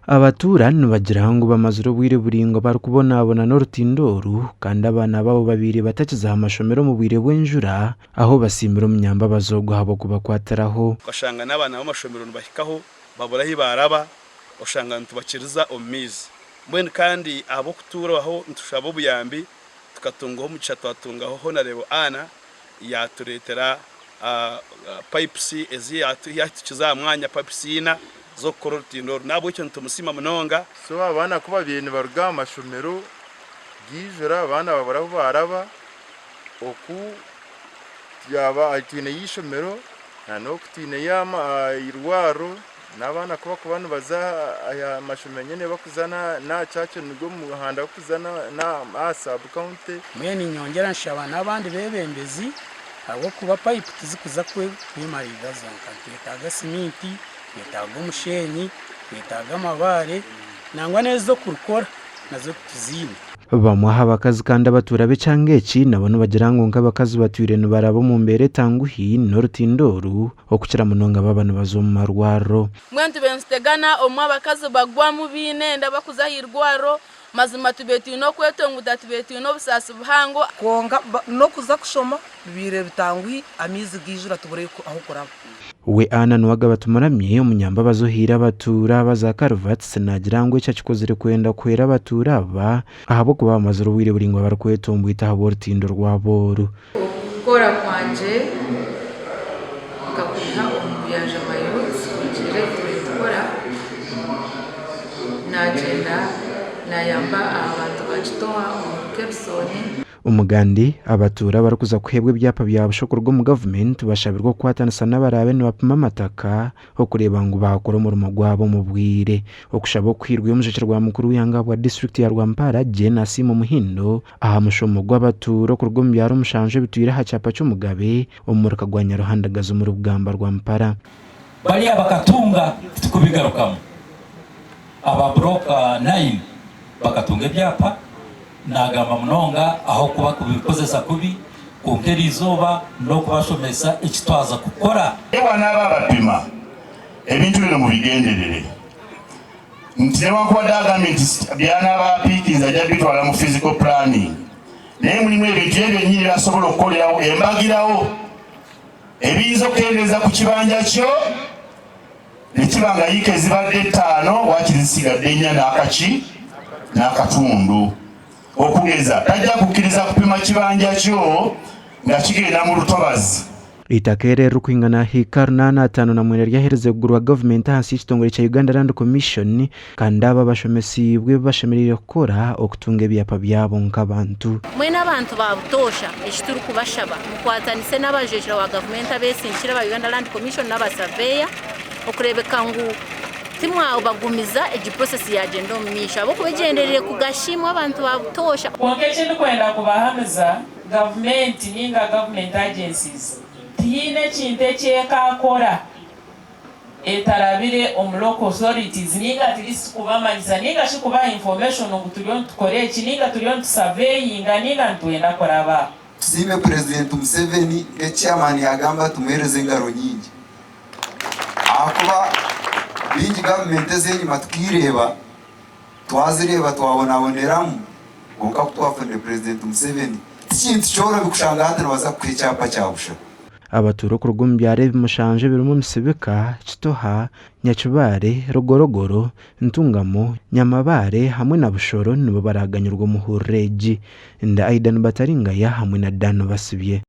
Abatuura nibagira ngu bamazire obwire buraingwa barikubonabona n'orutindo oru kandi abaana baabo babaire batakiza aha mashomero omu bwire bw'enjura aho basiimire omunyambabazi ogu ahabw'okubakwatiraho. Okashanga n'abaana b'amashomero nibahikaho babura ahi baaraba, oshanga nitubakiriza omu maizi. Mbwenu kandi ahabw'okutuuraho nitushaba obuyambi tukatungaho omugisha twatungaho Honarebo Anna yaatureetera pipes ezi yaatukiza aha mwanya pipes ina z'okukora orutindo oru. N'ahabw'ekyo nitumusiima munonga. So abaana ku babaire nibaruga aha mashomero gaijura abaana babura ahu baraba, oku twaba twineyo eishomero na n'oku twineyo eirwariro N'abaana ku bakuba nibaza aha mashomero nyine bakuza n'aha church nigwo muhanda gukuza n'aha sub county. Mbwenu niinyongyera nshaba n'abandi beebembezi ahabw'okuba payipu tizikuza kwemaririira zonka. Nitwetaaga siminti, twetaaga omusheenyi, twetaaga amabaare nangwa n'ez'okurukora nazo tituziine. Bamwe aha bakazi kandi abatuura b'ekyanga eki nabo nibagira ngu nk'abakazi batwire nibaraba omu mbeera etanguhi n'orutindo oru okukira munonga baaba nibaza omu marwariro. Mbwenu tube nitutegana obumwe abakazi bagwamu baine enda bakuza aha irwariro, mazima tube twine okwetonguta tube twine obusaasi buhango. Kwonka n'okuza kushoma bibaire bitanguhi amaizi gaijura tubura ah'okuraba. We Anna Nuwagaba Tumuramye, omunyambabazi ohaire abatuura aba za Karuvats naagira ngu eki akikozire kwenda kuhwera abatuura aba ahabw'okuba bamazire obwire buraingwa barikwetomboita ahabw'orutindo rwabo oru. Okukora kwangye nkakwiha omu Byanjama Youth kurugiirira ebi turiyo nitukora, naagyenda naayamba aha bantu ba Kitoha omuri Kebisoni. Omugandi, Abatuura abarikuza kuheebwa ebyapa bya busha okuruga omu gavumenti bashabirwe okukwatanisa n'abaraabe nibapima amataka okureeba ngu baakora omurimo gwabo omu bwire. Okushaba okuhairwe omushekye rwa mukuru w'eihanga ahabwa disiturikiti ya Rwampara, Jane Asiimwe Muhindo aha mushomo gw'abatuura okuruga omu byaro mushanju ebitwire aha kyapa ky'Omugabe omu muruka gwa Nyaruhandagazi omuri Bugamba Rwampara. Bariya bakatunga titukubigarukamu. Aba Block Nine bakatunga ebyapa. Naagamba munonga ahabw'okuba kubikozesa kubi, kwonka eri izooba n'okubashomesa eki twaza kukora. Bw'anaaba abapima, ebintu bino mubigenderere nti newankubadde agambye nti by'anaaba apiikinze ajja bitwala mu physical planning naye mulimu ebintu ye byennyini by'asobola okukolerawo embagirawo ebiyinza okukendeeza ku kibanja kyo ne kiba nga yiika ezibadde ettaano waakiri zisigadde nnya n'akaki n'akatundu. Okugeza tajja kukkiriza kupima kibanja kyo nga kigenda mu lutobazi. Eitaka eri eririkwingana hiika 859 ryaherize kugurwa gavumenti ahansi y'ekitongore kya Uganda Land Commission kandi aba bashomesiibwe ebi bashemereire kukora okutunga ebyapa byabo nk'abantu. Mbwenu abantu ba butoosha eki turikubashaba mukwatanise n'abajwekyerwa ba gavumenti abeesinkire aba Uganda Land Commission n'aba saveeya okureebeka ngu timwabagumiza egi process yaagyenda omu maisho ahabw'okuba egyendereire kugasha imwe abantu ba butoosha. Kwonka eki ndikwenda kubahamiza, gavumenti ninga government agencies tihaine ekintu eki ekaakora etarabire omu local authorities ninga at least kubamanyisa ninga shi kubaha information ngu turiyo nitukora eki ninga turiyo nitu surveyinga ninga nitwenda kuraba aha. Tusiime Purezidenti Museveni nk'eki Chairman yagamba tumuheereze engaro nyingi ahakuba bingi gavumenti ez'enyima tukireeba twazireeba twabonaboneramu kwonka ku twafunire Purezidenti Museveni tikintu kyorobi kushanga hati nibaza kukuha ekyapa kya busha. Abatuura okuruga omu byaro ebi mushanju ebirimu Misibika, Kitoha, Nyakibare, Rugorogoro, Ntungamo, Nyamabaare hamwe na Bushoro nibo baraganyirwa omu hururu egi. Ndi Aidan Bataringaya hamwe na Dan Basibye.